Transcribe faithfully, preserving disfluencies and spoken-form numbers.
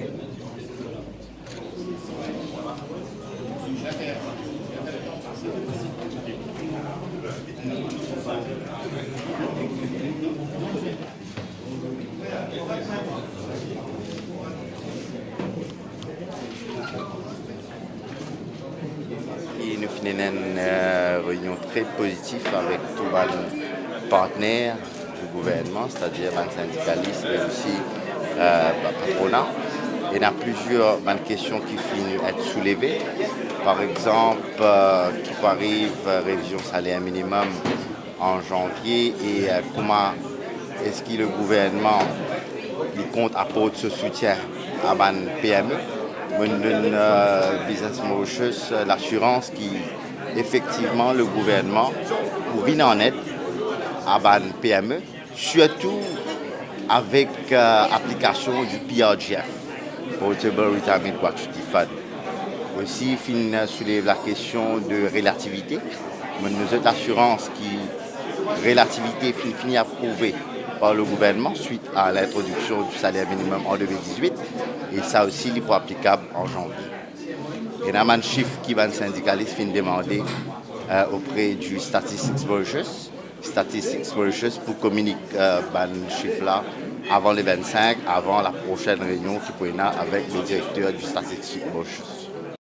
E nou finn ena enn, eh, reynion tre pozitif avek tou bann partner di gouvernman, setadir bann sindikalis, me osi, eh, ba-, patrona. Ena plizier bann kestion ki finn et souleve. Par exanp, eh, ki pou ariv, eh, revizion saler minimem an zanvie e, eh, kouma eski le gouvernman li kont aport so soutien a bann P M E. Mo donn, eh, Business Mauritius, eh, lasirans ki efektivman le gouvernman pou vinn an ed a bann P M E, sirtou avek, eh, aplikasion di P R G F, Portable Retirement Gratuity Fund. Osi finn soulev lakestion de relativite. Mo donn zot lasirans ki relativite finn fini aprouve par le gouvernman swit a lintrodiksion di saler minimem an de mil dizwit, e sa osi li pou aplikab an zanvie. Ena bann sif ki bann sindikalis finn demande, eh, opre di Statistics Mauritius. Statistics Mauritius pou kominik, eh, bann sif la avan le vennsink, avan laprosenn reynion ki pou ena avek le direkter di Statistics Mauritius.